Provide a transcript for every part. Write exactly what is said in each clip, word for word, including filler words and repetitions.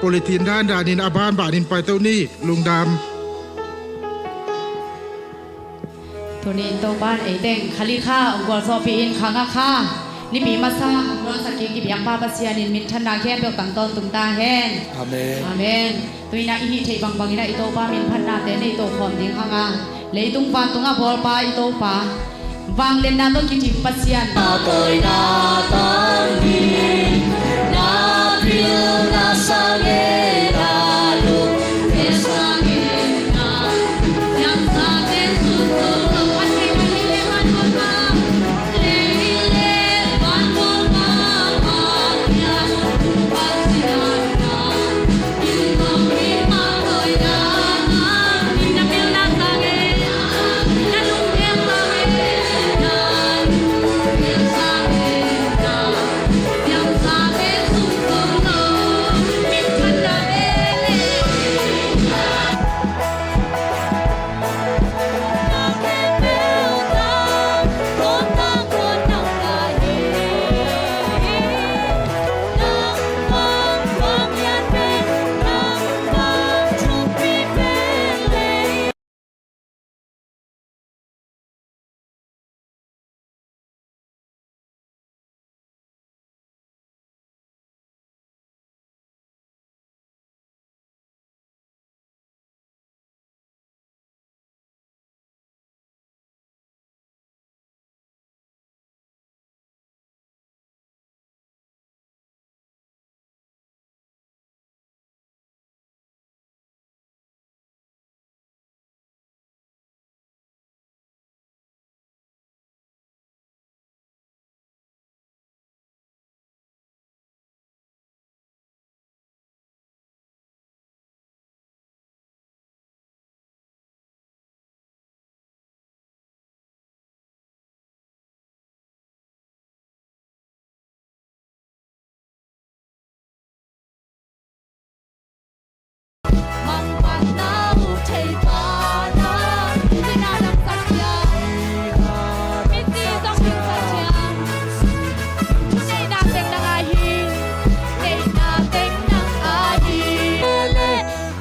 Quality dandanin a banbanin paito ni. Lungdam. Tuni in Topa'n eiteng Khali kha hong gualzawhpih in, khang a kha nipi masa hong nawlsak kik i biakpa Pasian in minthanna khempeuh tang tawntung ta hen. Amen. Amen. Tu-in ah i hih theih bangbangin ah i Topa minphatnate nei to khawm ding hang a, leitung vantung a bawlpa i Topa, vangliatna tawh kidim Pasian. Na tawina tangin na pilna sangin na lungte sangin na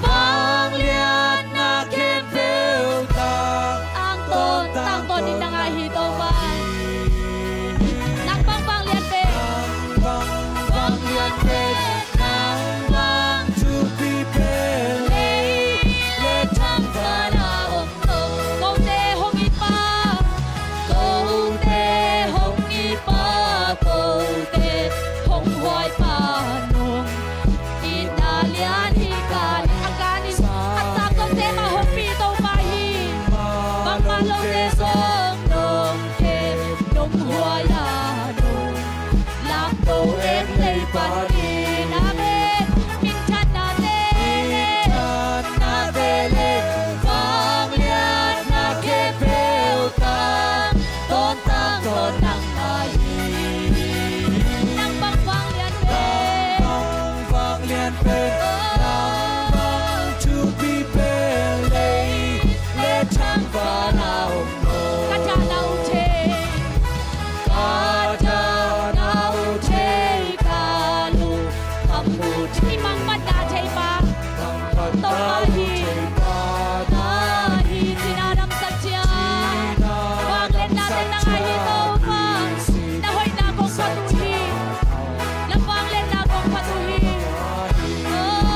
Vangliatna khempeuh tang, tang tawntawn in nang ahi Topa. Nang bang vanglian pen, nang bang vanglian pen, nang bang thupi pen lei le thangpaih a om lo. Kote hong itpa, kote hong itpa, kote hong huaipa nong itna lian hi. Kan a kan in a tangtawnte mah hong pi Topa hi. Bangmah lote zong nong kem nong huai a nong lamto ek lei panin. Amen. Minthanna te, minthanna te le vangliatna khempeuh tang, tawntung tawn nang ahi. Nang bang vanglian pen, nang bang vanglian pen, nang bang thupi pen lei le thangpaih a om lo. Ka dahna uh thei, ka dahna uh thei, ka lungkham uh thei, i mangpatna theipa Topa hi. Topa hi, cina damsak ciat. Vangliatna te nang ahi Topa. Na hoihna kong phat uh hi. Na vangliatna kong phat uh hi. Oh.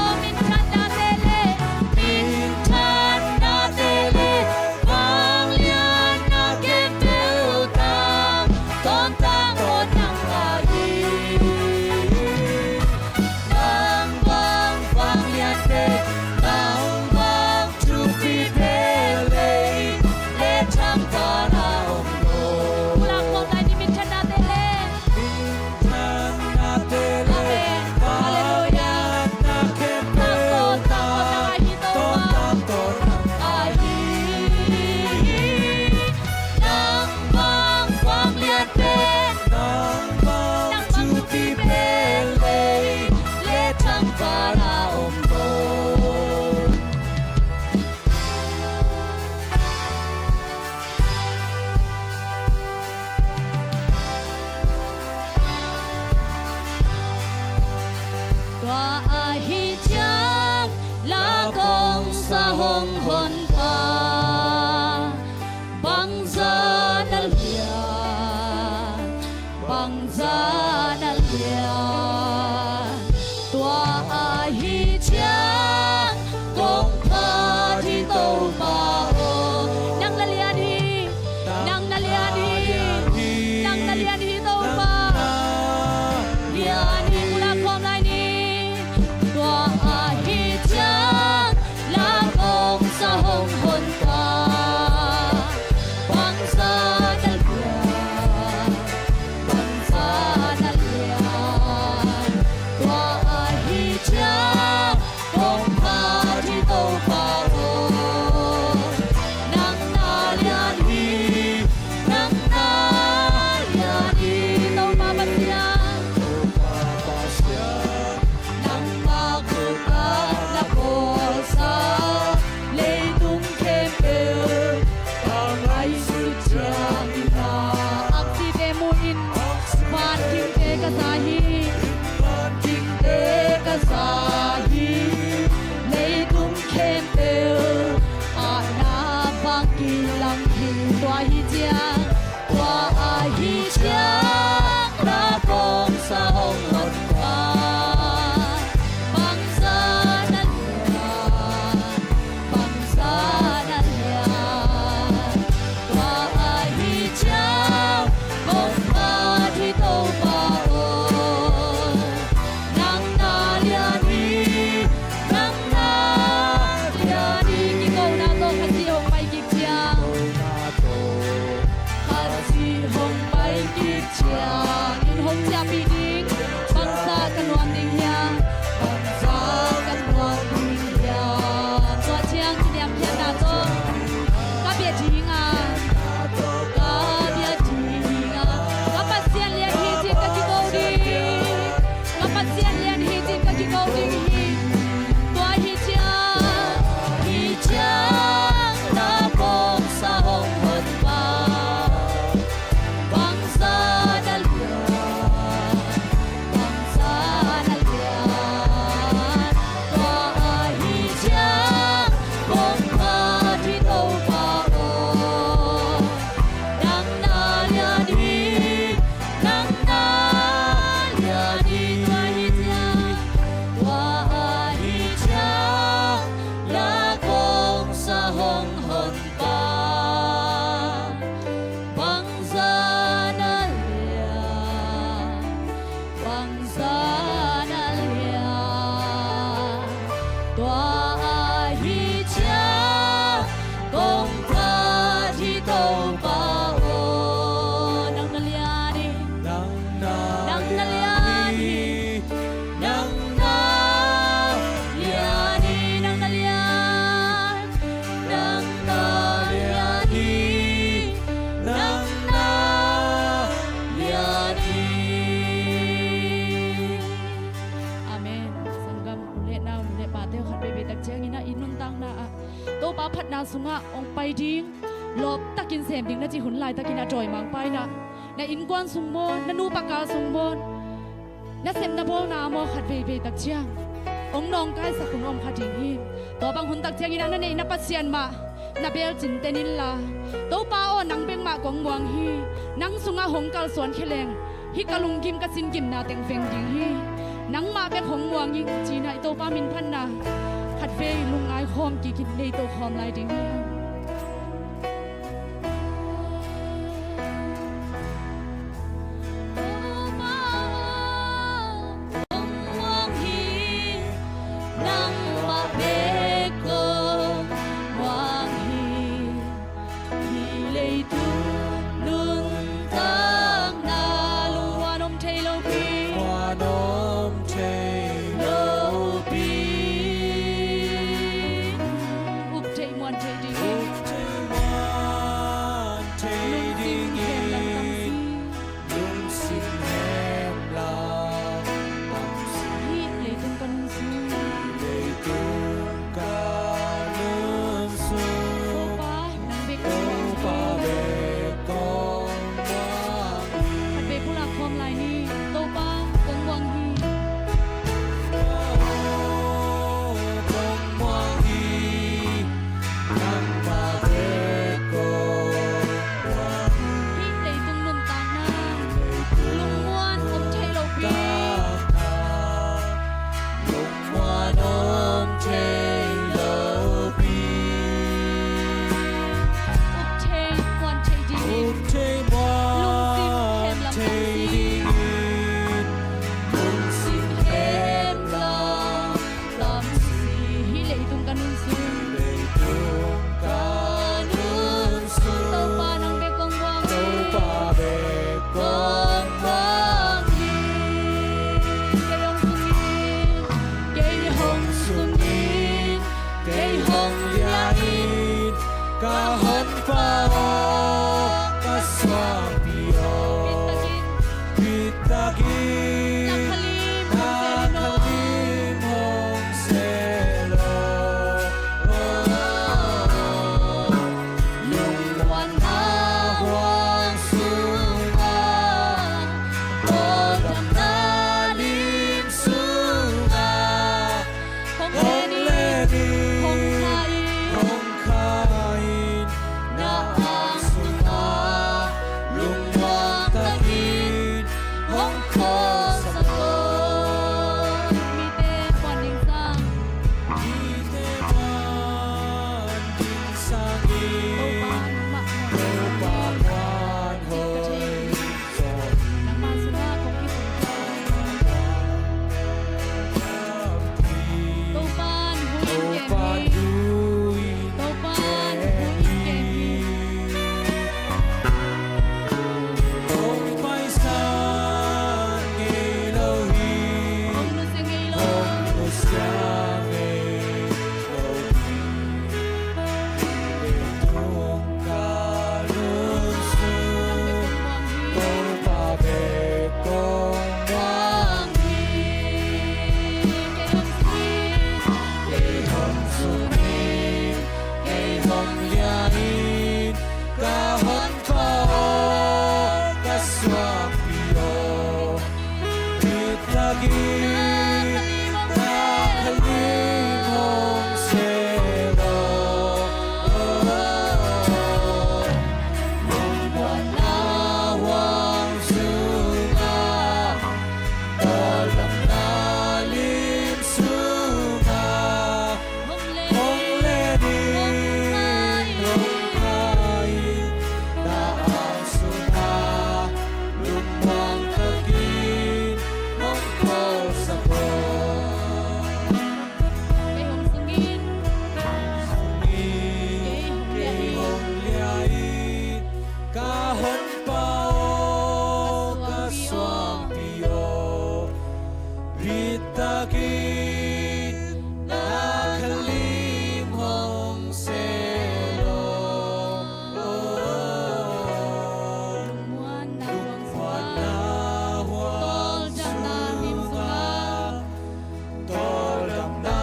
Ahi ciang kong phat hi Topa aw. Nang na lian hi, nang na lian hi, nang na lian hi Topa. Lian hi, kula khawm lai ni. Tua ahi ciang la kong sa hong hon ta. Bangzah na lian, bangzah na lian. Tua ahi ciang kong phat hi Topa aw. Nang na lian hi, nang na lian hi Topa Pasian. Topa Pasian, nangmah khut ah na bawlsa leitung khempeuh a ngaihsut ciangin ah, aksite mu in vantingte ka za hi. Vantingte ka za hi. Leitung khempeuh ah na vang kilang hi. Tua hi ciang, tua ahi ciang la kong sa hong hon ta. Bangzah na lian, bangzah na lian. Tua ahi ciang kong phat hi Topa aw. Nang na lian hi, nang na lian hi. Kikona tawh Khazih hong pai kik ciang, Khazih hong pai kik ciangin hong ciahpih ding. Bangzah ka nuam ding hiam? Bangzah ka nuam ding hiam? Tua ciang kiniamkhiatna tawh ka bia ding a, ka bia ding a, ka Pasian lian hi ci-in ka kiko ding. Ka Pasian lian hi ci-in ka kiko ding hi. Tua hi ciang, hi ciang la kong sa hong hon pa. Bangzah na lian, bangzah na lian. Tua ahi ciang kong phat hi Topa aw. Nang na lian hi, nang na lian hi. Tua hi ciang, tua ahi ciang la kong sa hong hon pa. Bangzah na lian, bangzah na lian. Tua ahi ciang kong phat hi Topa aw. Nang na lian hi, nang na lian hi. Nang na lian hi, nang na lian, nang na lian hi, nang na lian hi. Amen. Sanggam u le nau, nu le pate khat veivei tak ciangin ah i nuntakna ah Topa phatna sungah hong pai ding, lawp takin sem ding na cih hun laitakin ah dawimangpa in ah na innkuan sung maw, na nupa kal sung maw, na sepna bawlna ah maw, khat veivei tak ciang hong nawngkaisak hun om kha ding hi. Tua bang hun tak ciangin ah na neih na Pasian mah na beel cinten inla, Topa aw, nang bek mah kong muang hi. Nang sungah hong kalsuan khia leng hih ka lunggim ka sin gimna teng veng ding hi. Nangmah bek hong muang ing ci-in ah i Topa minphatna khat vei lungngai khawm kikin nei to khawm lai ding hi. Topa aw, kong muang hi, nangmah bek kong muang hi. Hih leitung nuntakna lungmuan om thei lopi, lungmuan om thei lopi, up thei muan thei ding hi. Hong sungin kei hong liahin, ka honpa aw, ka suahpi aw, bittakin na khalim hong selo. Lungmuanna huang sunga, tawldamna lim sunga, hong len in, hong kha in, na ang sunga, lungmuang takin hong khualsak aw. Mite puan ding sang. Mite puan ding sangin, Topa muan hoih. Nangma sungah kong kipumkhat. Topa'n hu in kem hi. Topa'n hu in kem hi. Hong paisan ngei lo hi. Hong nusia ngei lo. Hong nusia ngei lo hi. Kei hong sungin, kei hong liahin, ka honpa aw, ka suahpi aw, bittakin na khalim hong selo. Lungmuanna huang sunga, tawldamna lim sunga, tawldamna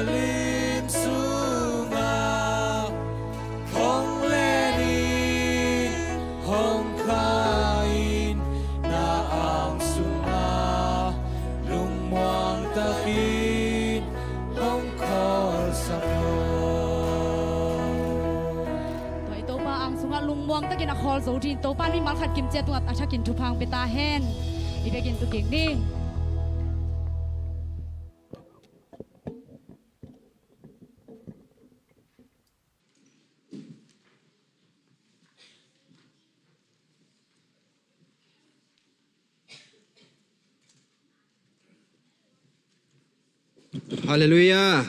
lim sunga, hong len in, hong kha in, na ang sunga, lungmuang takin hong khualsak aw. Tua i Topa ang sungah lungmuang takin a khawl zo dingin Topa in mimal khat kimciat tungah a thakin thupha hong pia ta hen. I biakinn tu kik ni. Halleluiah.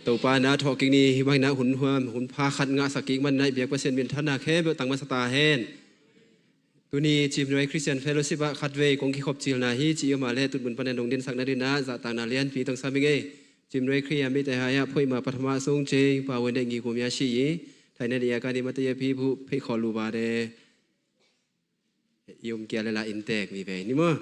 Topa in a thawhkik ni hih bangin a hun huam hun pha khat ngahsak kik manin a i biak Pasian minthanna khempeuh tang masa ta hen. Tuni Cimnuai Christian Fellowship ah khatvei kong kikhop cilna hi ci i om a leh tutmun panin dong dinsak nadingin a zahtakna lianpi tong sam ing ei. Cimnuai Khrih a mite hai ah phoihma pathama sung cei pa wende ngi kum ya si i thaina ni a ka ni mate ya phi phu phei khawl lu ba de. I um kia le la inntek mi ve ni maw.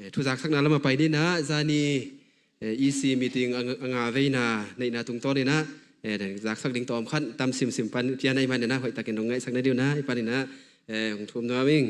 Eh, thuzaksakna lam a pai ni na zani, eh, E C meeting a nga, a nga veina neihna tungtawn in a, eh, zaksak ding tawm khat tam simsim pan pia na i man in a hoihtakin dong ngaihsak na diu na i pan in a, eh, hong thum nuam ing.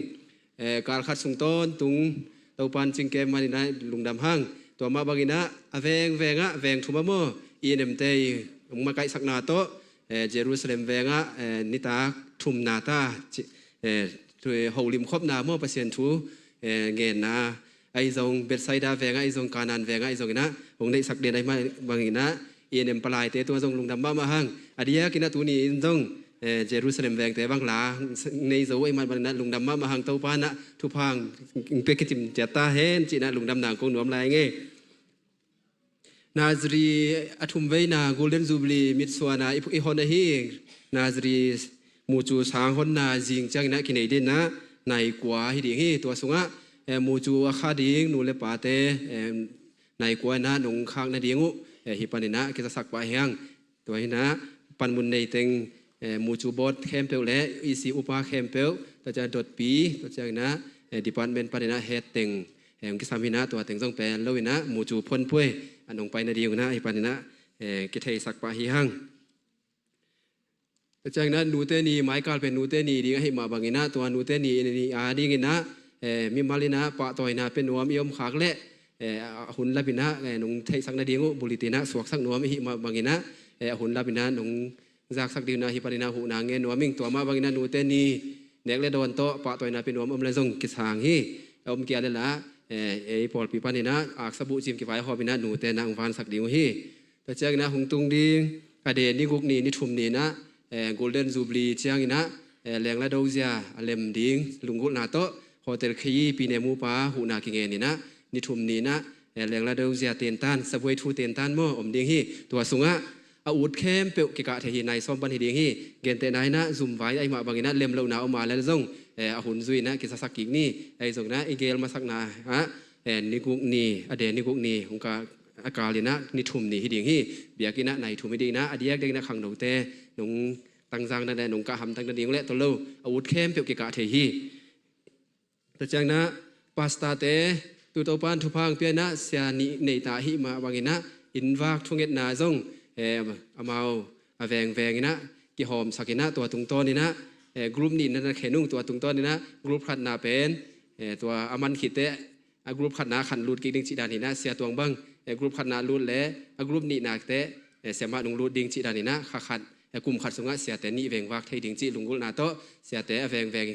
Eh, kal khat sung tawntung Topan cingkem man in a lungdam hang. Tua mah bangin a, a veng veng ah veng thum a maw, E N M te i hong makaihsakna tawh, eh, Jerusalem veng ah, eh, nitak thumna ta ci, eh, thu, holim khopna maw Pasian thu, eh, ngenna ahi zong, Bethsaida veng ah ahi zong, Kanaan veng ah ahi zong in a hong neihsak den ahi mah bangin a, E N M palaite tua zong lungdam mahmah hang. A diakin a tuni in zong, eh, Jerusalem vengte bang la nei zo ahi mah bangin a lungdam mahmah hang. Topa in a thupha hong pia kicim ciat ta hen ci in a lungdamna kong nuam lai ing ei. Nazareth a thum veina Golden Jubilee mitsuana i, i hon ahi. Nazareth mucu sang honna zing ciangin a kinei dingin a nai kua hi ding hi. Tua sungah, eh, mucu a kha ding nu le pate, eh, nai kua in a nong khak nading uh, eh, hih paninah kizasak pah hi hang. Tua hinah panmun nei teng, eh, mucu board khempeuh le E C upa khempeuh, tua ciang dotpi, tua cianginah, eh, department paninah head teng, eh, hong kisam hinah, tua teng zong pel lo inah mucu phonphuai a nong pai nadingunah hih paninah, eh, kitheisak pah hi hang. Tua cianginah nute ni, maikal pen nute ni ding ahi mah banginah, tua nute ni, ni a dinginah, eh, mimal inah pahtawina pia nuam i om khak leh, eh, a hun lapinah, eh, nong theihsak nading uh, bulletin ah suaksak nuam ihi mah banginah, eh, a hun lapinah nong zaksak ding uh inah hih paninah huhna ngen nuam ing. Tua mah banginah nute ni nek le dawn tawh pahtawina pia nuam om le zong kisang hi. A om kei a le lah, eh, ei pawlpi paninah aksa buh cim kivaihawm inah nute nah hong vansak ding uh hi. Tua cianginah hong tung ding a de ni guk ni, ni thum ni inah, eh, Golden Jubilee cianginah, eh, Lengla Dozia a lem ding lunggulhna tawh Hotel Kheyi pine mupa huhna kingen inah ni thum ni inah, eh, Lengla Dozia tentan, sabuai thu tentan maw om ding hi. Tua sungah a ut khempeuh kikah thei hi, nai sawm pan hi ding hi. Gentehna inah zumvai ahi mah banginah lem lohna om a le zong, eh, a hun zui inah kizasak kik ni. Ahi zonginah i gel masakna ah, eh, ni guk ni, a de ni guk ni hong ka a kal inah ni thum ni hi ding hi. Biakinn ah nai thum hi ding inah a diakdiak inah khangnote nong tangzang na le nong kah hamtang nading uh le tawh lo, a ut khempeuh kikah thei hi. Tua cianginah pastorte tu Topan thupha hong pia inah sia nih nei ta ahi mah banginah inn vak thungetna zong, eh, amau a vengveng inah kihawmsak inah tua tungtawn inah, eh, group nih na na khen ung, tua tungtawn inah group khatna pen, eh, tua a man khit teh a group khatna khan lut kik ding cih dan hinah, sia tuang bang, eh, group khatna lut le a group nihna teh, eh, siamah nung lut ding cih dan hinah, kha khat, eh, kum khat sungah siate nih veng vak thei ding cih lunggulhna tawh siate a vengveng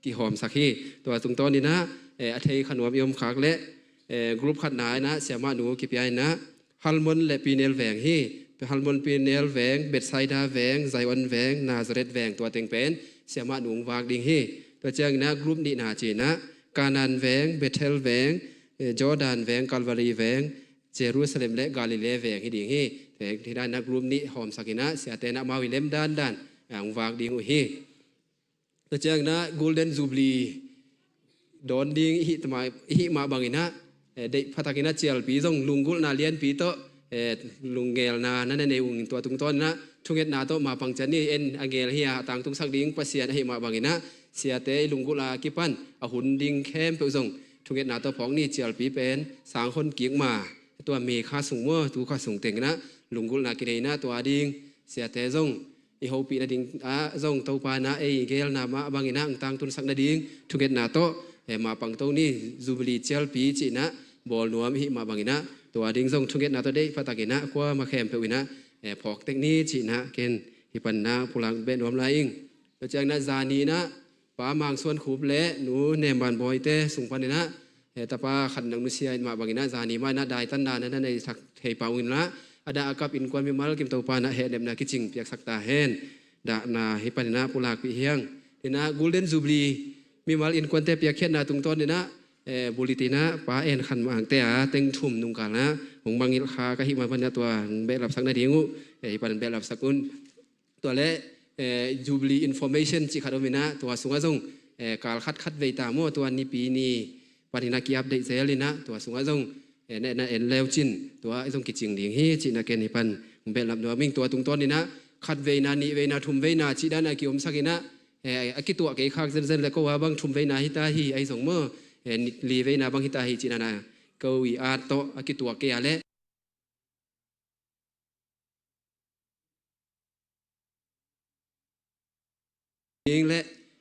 kihawmsak hi. Tua tungtawn inah, eh, a thei kha nuam i om khak leh, eh, group khatna inah siamah nu kipia inah Halmon le Pinel veng hi. Halmon Pinel veng, Bethsaida veng, Zion veng, Nazareth veng, tua teng pen siamah nu hong vak ding hi. Tua cianginah group nihna cinah Kanaan veng, Bethel veng, eh, Jordan veng, Calvary veng, Jerusalem le Galilee veng hi ding hi. Tua hi danah group nih hawmsak inah siate nah amau i lem dandan, ah, hong vak ding uh hi. Tua cianginah Golden Jubilee dawn ding ihi mah, ihi mah banginah, eh, deih phatak inah cialpi zong lunggulhna lianpi tawh, eh, lungngelna na na nei ung. Tua tungtawn inah thungetna tawh mapang ciat ni, en a ngel hi a, a tangtungsak ding Pasian ahi mah banginah siate i lunggulh a kipan a hun ding khempeuh zong thungetna tawh phawk ni. Cialpi pen sang hon kik ma, tua May kha sung maw, tu kha sung teng inah lunggulhna kinei inah tua ding siate zong i hopih nading ah zong Topa inah ei gelna mah banginah hong tangtunsak nading thungetna tawh, eh, mapang to ni. Jubilee cialpi cinah bawl nuam ihi mah banginah tua ding zong thungetna tawh deih phatak inah kuamah khempeuh inah, eh, phawk tek ni cinah ken hih paninah pulak beh nuam lai ing. Tua cianginah zani inah Pa Mang Suan Khup le Nu Nem Ban Bawite sung paninah, eh, tapa khat nang nusia in mah banginah zani mah inah daitanna na na nei sak thei pah ung inah, a dah a kap innkuan mimal kim Topa inah hehnepna kicing piaksak ta hen. Dahna hih paninah pulakpih hi hang. Inah Golden Jubilee mimal innkuante piakkhiatna tungtawn inah, eh, bulletin ah Pa En Khan Mangte a teng thum nungkal inah hong mangngilh kha ka hih mah paninah tua hong behlapsak nading uh, eh, hih panin behlapsak un. Tua le, eh, Jubilee Information cih khat om inah, tua sungah zong, eh, kal khat khat vei ta maw, tua Nipi ni paninah ki-update zel inah, tua sungah zong, eh, na en leu cin tua zong kicing ding hi cinah ken hih pan behlap nuam ing. Tua tungtawn inah khat veina, nih veina, thum veina cih danah ki-omsak inah, eh, a kituah kei khak zenzen le ko a bang thum veina hi ta hi, ahi zong maw, eh, li veina bang hi ta hi cih danah ko i at tawh a kituah kei a le ding le,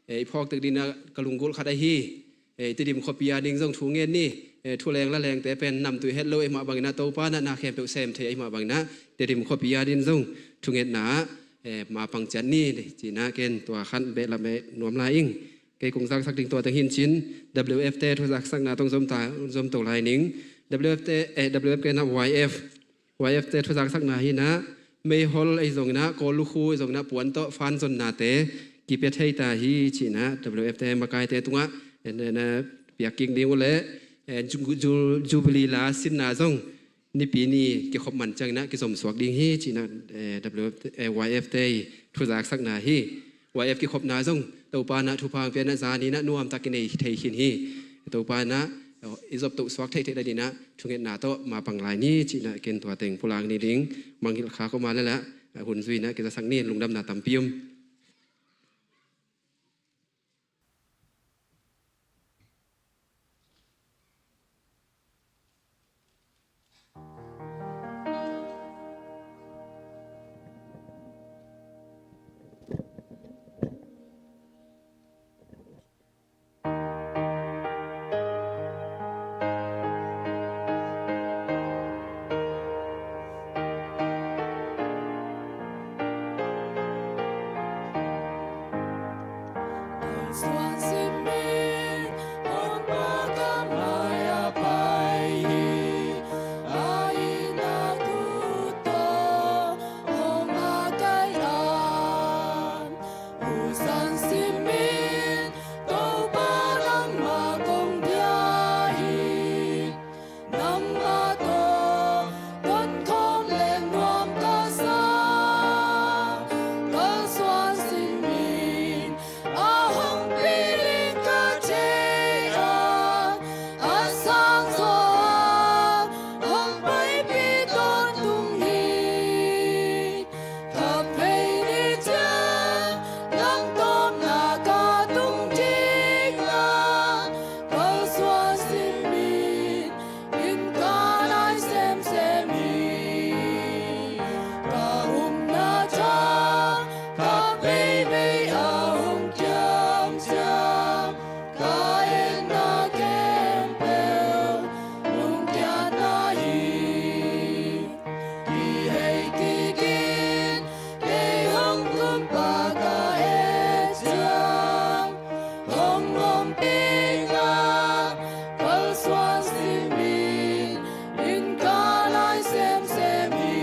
eh, i phawk tek ding a ka lunggulh khat ahi, eh, Tedim khuapi a ding zong thu ngen ni. Eh, thu leng la lengte pen namtui het lo ahi mah banginah Topa inah na khempeuh sem thei ahi mah banginah Tedim khuapi a ding zong thungetna ah, eh, mapang ciat ni cinah ken tua khat behlap nuam lai ing. Kei kong zaksak ding tua teng hi in cin, W F te thuzaksakna tawh zom ta, zom to lai ning. W F te, eh, W F kei inah Y F, Y F te thuzaksakna hi inah, meihol ahi zong inah, kawl lukhu ahi zong inah, puan tawh fan zonnate kipia thei ta hi cinah, W F te makaite tungah, en, en, piak kik ding uh le, eh, ju-, ju-, Jubilee la sinna zong Nipi ni kikhop man cianginah kizomsuak ding hi cinah, eh, W F te, eh, Y F te thuzaksakna hi. Y F kikhopna zong Topa inah thupha hong pia inah zani inah nuamtak kinei thei khin hi. Topa inah, I zop toh suak theihtheih nadinah thungetna tawh mapang lai ni cinah ken tua teng pulak ni ding. Mangngilh kha koma lala hun zuinah kizasak ni. Lungdamna tampi om. Nangmah tawh tonkhawm le nuam ka sa, kalsuan sin in a hong piling ka thei a, a sang zaw a hong paipih tawntung hi. Khatvei ni ciang lamtawmna ka tung ding a, kalsuan sin min in ka nai semsem hi. Ka upna tha khat veivei a hong kiam ciang, ka etna khempeuh lungkiatna hi. Kihei kikin kei hong tung pa ka et ciang, hong om ding a, kalsuan sin min in ka nai semsem hi.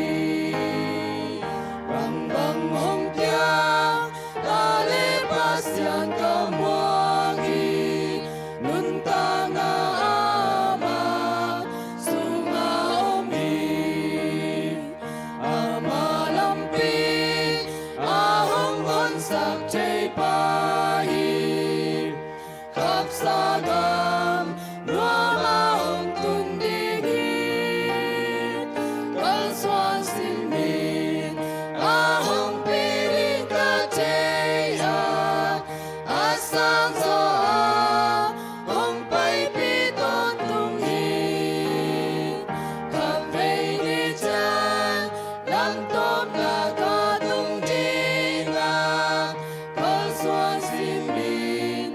Bangbang hong piang ta le Pasian ka muang hi, nuntakna amah sungah om hi. Ama lampi a hong honsak thei pa hi. Khapsa gam nuam a hong tun ding hi. Kalsuan sin min a hong piling ka thei a, a sang zaw a hong paipih tawntung hi. Khatvei ni ciang lamtawmna ka tung ding a, kalsuan sin min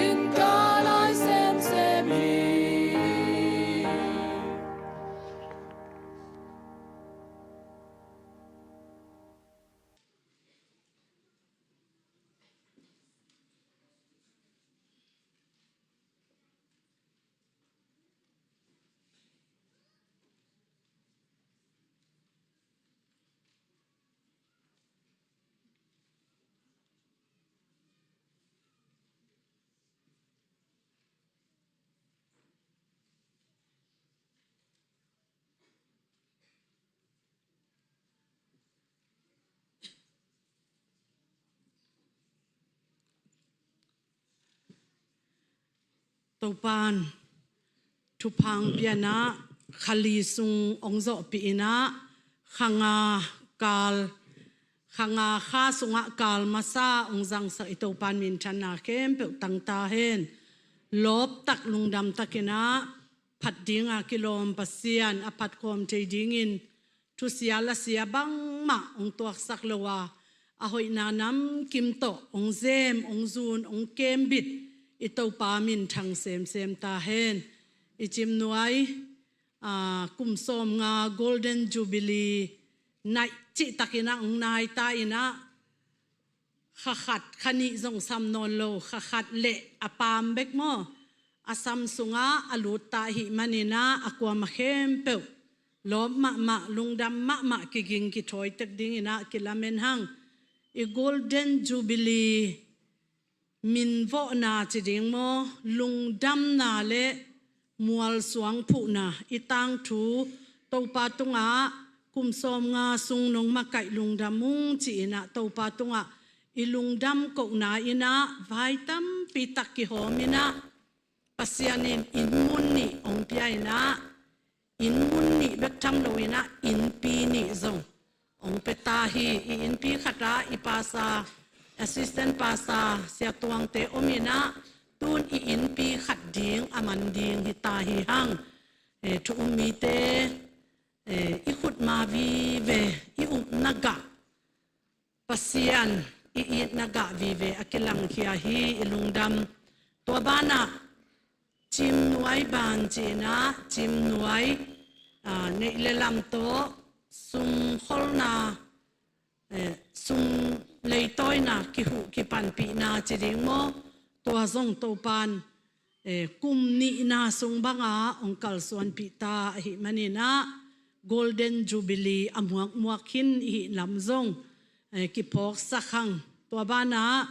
in ka nai semsem hi. Topa'n thupha hong pia-in ah, kha li sung hong zawhpih in ah, kha nga kal, kha nga kha sungah kal masa hong zangsak i Topa'n minthanna khempeuh tang ta hen. Lawptak lungdam takin ah, phat dinga kilawm Pasian a phat khawm thei dingin, thusia lasia bangmah hong tuaksak lo a, a hoihna namkim tawh hong zem, hong zun, hong kembit i Topa minthang semsem ta hen. I cimnuai, aa, kum sawmnga Golden Jubilee naih cihtakin ah hong nai ta in ah, kha khat kha nih zong sam nawn lo, kha khat le a paam bek maw, a sam sungah a lut ta ahih manin ah, a kuamah khempeuh lawp mahmah, lungdam mahmah, kiging kithawi tek dingin ah kilamen hang. I Golden Jubilee minvawhna ci ding maw, lungdamna le mualsuang phuhna, i tangthu Topa tungah kum sawmnga sung nong makaih lungdam ung ci-in ah, Topa tungah i lungdam kohna in ah vai tampi tak kihawm in ah, Pasian in inn mun nih hong pia in ah, inn mun nih bek tham lo in ah, innpi nih zong hong pia ta hi. I innpi khat ah i pastor, assistant pastor, Sia Tuangte om in ah, tun i innpi khat ding a man ding hi ta hi hang. Eh, thu um mite, eh, i khutma vive, i upna gah, Pasian i itna gah vive a kilangkhia hi. I lungdam. Tua banah Cimnuai ban ci in ah, Cimnuai, ah, neih le lam tawh sumkholna, eh, sum leitawina kihuh kipanpihna ci ding maw? Tua zong Topan, eh, kum nihna sung banga hong kalsuanpih ta ahih manin ah, Golden Jubilee a muakmuak khin i hih lam zong, eh, kiphawksak hang. Tua banah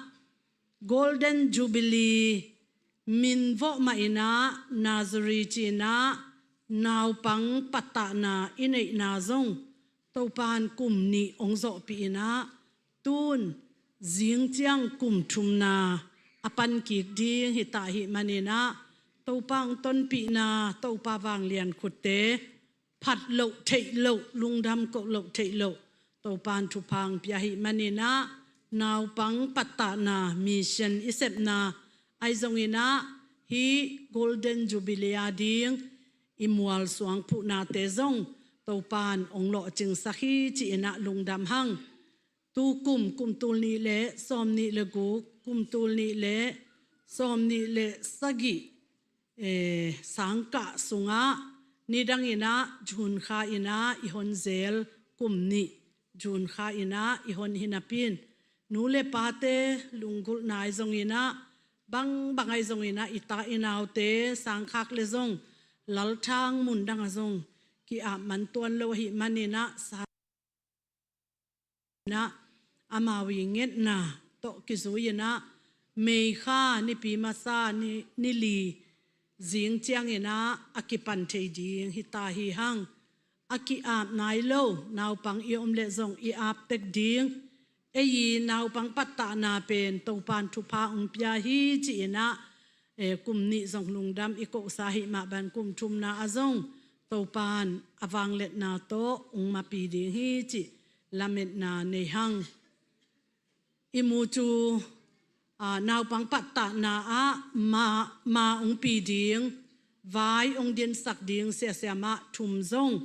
Golden Jubilee min vawh mah in ah, Nazarene ci in ah, naupang pattahna i neihna zong Topan kum nih hong zawhpih in ah, tun zing ciang kum thumna a pan kik ding hi ta ahih manin ah, Topa hong tonpihna, Topa vanglian khutte phat loh theih loh, lungdam koh loh theih loh, Topan thupha hong pia ahih manin ah, naupang pattahna mission i sepna ahi zongin ah, hih Golden Jubilee a ding i mual suang phuhnate zong Topan hong lawhcingsak hi ci in ah lungdam hang. Tu kum, kum tul nih le sawm nih le guk, kum tul nih le sawm nih le sagih, eh, sangkah sungah, nidang in ah June kha in ah i hon zel kum nih, June kha in ah i hon hi napi in, nu le pate lunggulhna ahi zongin ah, bangbang ahi zongin ah, i ta i naute sangkhak le zong, lalthang mundang ah zong ki-ap man tuan lo ahih manin ah, sa- in ah, amau i ngetna tawh kizui in ah, May kha nipi masa ni, ni li zing ciangin ah a kipan thei ding hi ta hi hang. A ki-ap nai lo naupang i om leh zong i ap tek ding. Ei i naupang pattahna pen Topan thupha hong pia hi ci in ah, eh, kum nih zong lungdam i kohsa ahih mah bang, kum thumna ah zong Topan a vangliatna tawh hong mapi ding hi cih lametna nei hang. I mu cu, aa, naupang pattahna ah ma, ma hong pi ding, vai hong dinsak ding siasiamah thum zong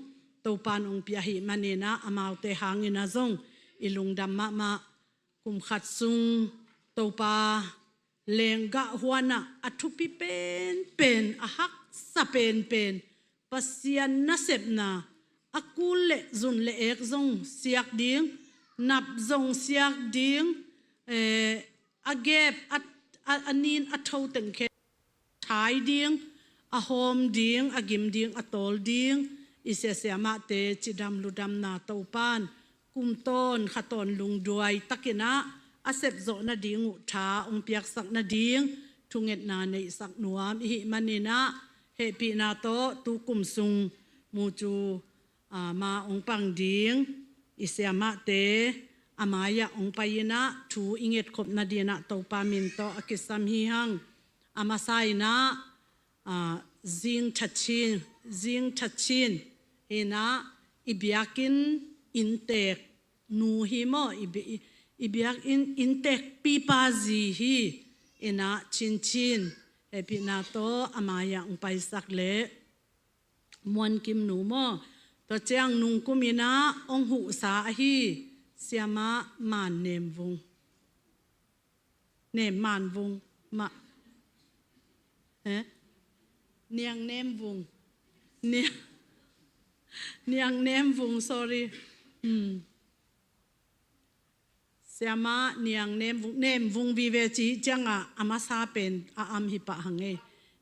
Topan hong pia ahih manin ah, amaute hangin ah zong i lungdam mahmah. Kum khat sung Topa lenggah huan ah a thupi penpen, a haksa penpen, Pasian nasepna, a kul le zun le ek zong siak ding, nap zong siak ding, eh, a gep, a, a, a nin a tho teng khel thai ding, a hawm ding, a gim ding, a tawl ding, i siasiamahte cidam ludamna Topan kum tawn kha tawn lungduai takin ah a sepzawh nading uh tha hong piaksak nading thungetna neihsak nuam i hih manin ah, hehpihna tawh tu kum sung mu cu, aa, ma hong pang ding i siamahte a mai-ah hong pai-in ah thu i ngetkhop nading ah Topa min tawh a kisam hi hang. A masa in ah, aa, Zing Tha Chin, Zing Tha Chin in ah, i biakinn inntek nu hi maw, i bi-, i, i biakinn inntek pipa zi hi. In ah Chin Chin, hehpihna tawh a mai-ah hong paisak leh Muan Kim nu maw, tua ciang nungkum in ah hong huhsa ahi siamah Man Nem Vung. Nem Man Vung. Ma, eh? Niang Nem Vung. Niang, Niang Nem Vung, sorry. Hmm. Siamah Niang Nem Vung, Nem Vung vive cih ciangah a masa pen a am hi pah hang ei.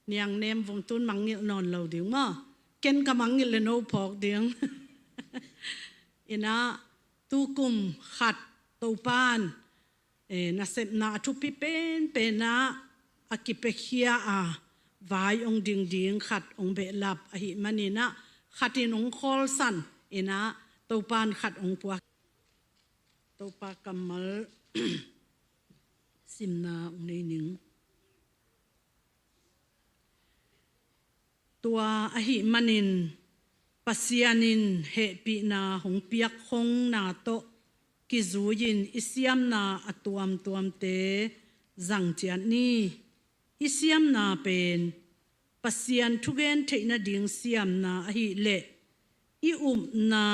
Niang Nem Vung tun mangngilh nawn lo ding maw. Ken ka mangngilh le no phawk ding. In ah tu kum khat Topan, eh, nasepna a thupi penpen ah a kipiakhia a vai hong ding ding khat hong behlap ahih manin ah, khat in hong khawlsan in ah Topan khat hong puak. Topa kammal simna hong nei ning. Tua ahih manin Pasian in hehpihna hong piak khongna tawh kizui-in i siamna a tuamtuamte zang ciat ni. I siamna pen Pasian thugen theih nading siamna ahih leh i upna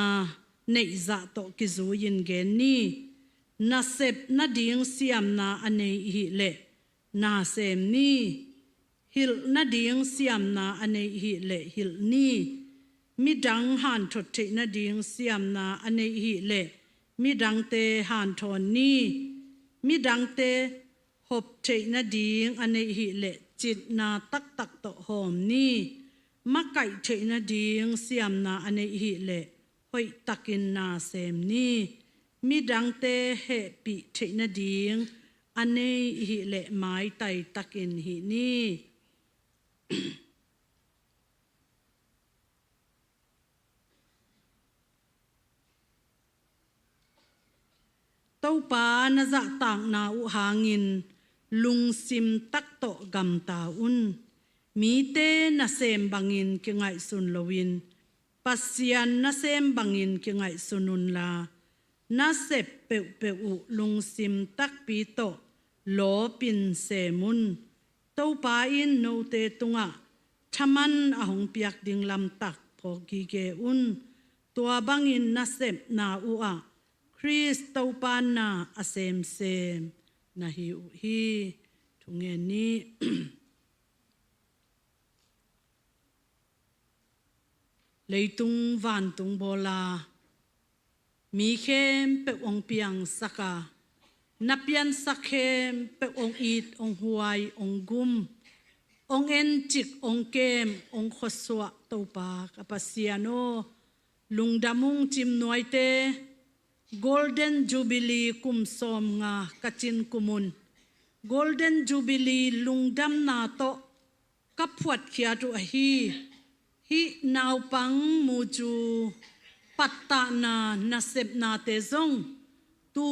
neihzah tawh kizui-in gen ni. Nasep nading siamna a nei ihih leh nasem ni. Hilh nading siamna a nei ihih leh hilh ni. Midang hanthot theih nading siamna a nei ihih leh midangte hanthawn ni. Midangte hop theih nading a nei ihih leh citna taktak tawh hawm ni. Makaih theih nading siamna a nei ihih leh hoihtakin nasem ni. Midangte hehpih theih nading a nei ihih leh maitai takin hih ni. Topa na zahtakna uh hangin lungsim tak tawh gamta un. Mite nasem bangin kingaihsun loin Pasian nasem bangin kingaihsun unla, nasep peuhpeuh uh lungsim takpi tawh lawpin sem un. Topa in note tungah thaman a hong piak ding lamtak phawk gige un. Tua bangin nasepna uhah Khrist Topa na a semsem na hi uh hi. Thungen ni. Leitung vantung bawla mi khempeuh hong piangsaka, na piansak khempeuh hong it, hong huai, hong gum, hong encik, hong kem, hong khuasuah Topa ka Pasian aw, lungdam ung. Cimnuaite Golden Jubilee kum sawmnga ka cin kumun Golden Jubilee lungdamna tawh ka phuatkhiat uh ahi. Hih naupang mucu pattahna nasepnate zong tu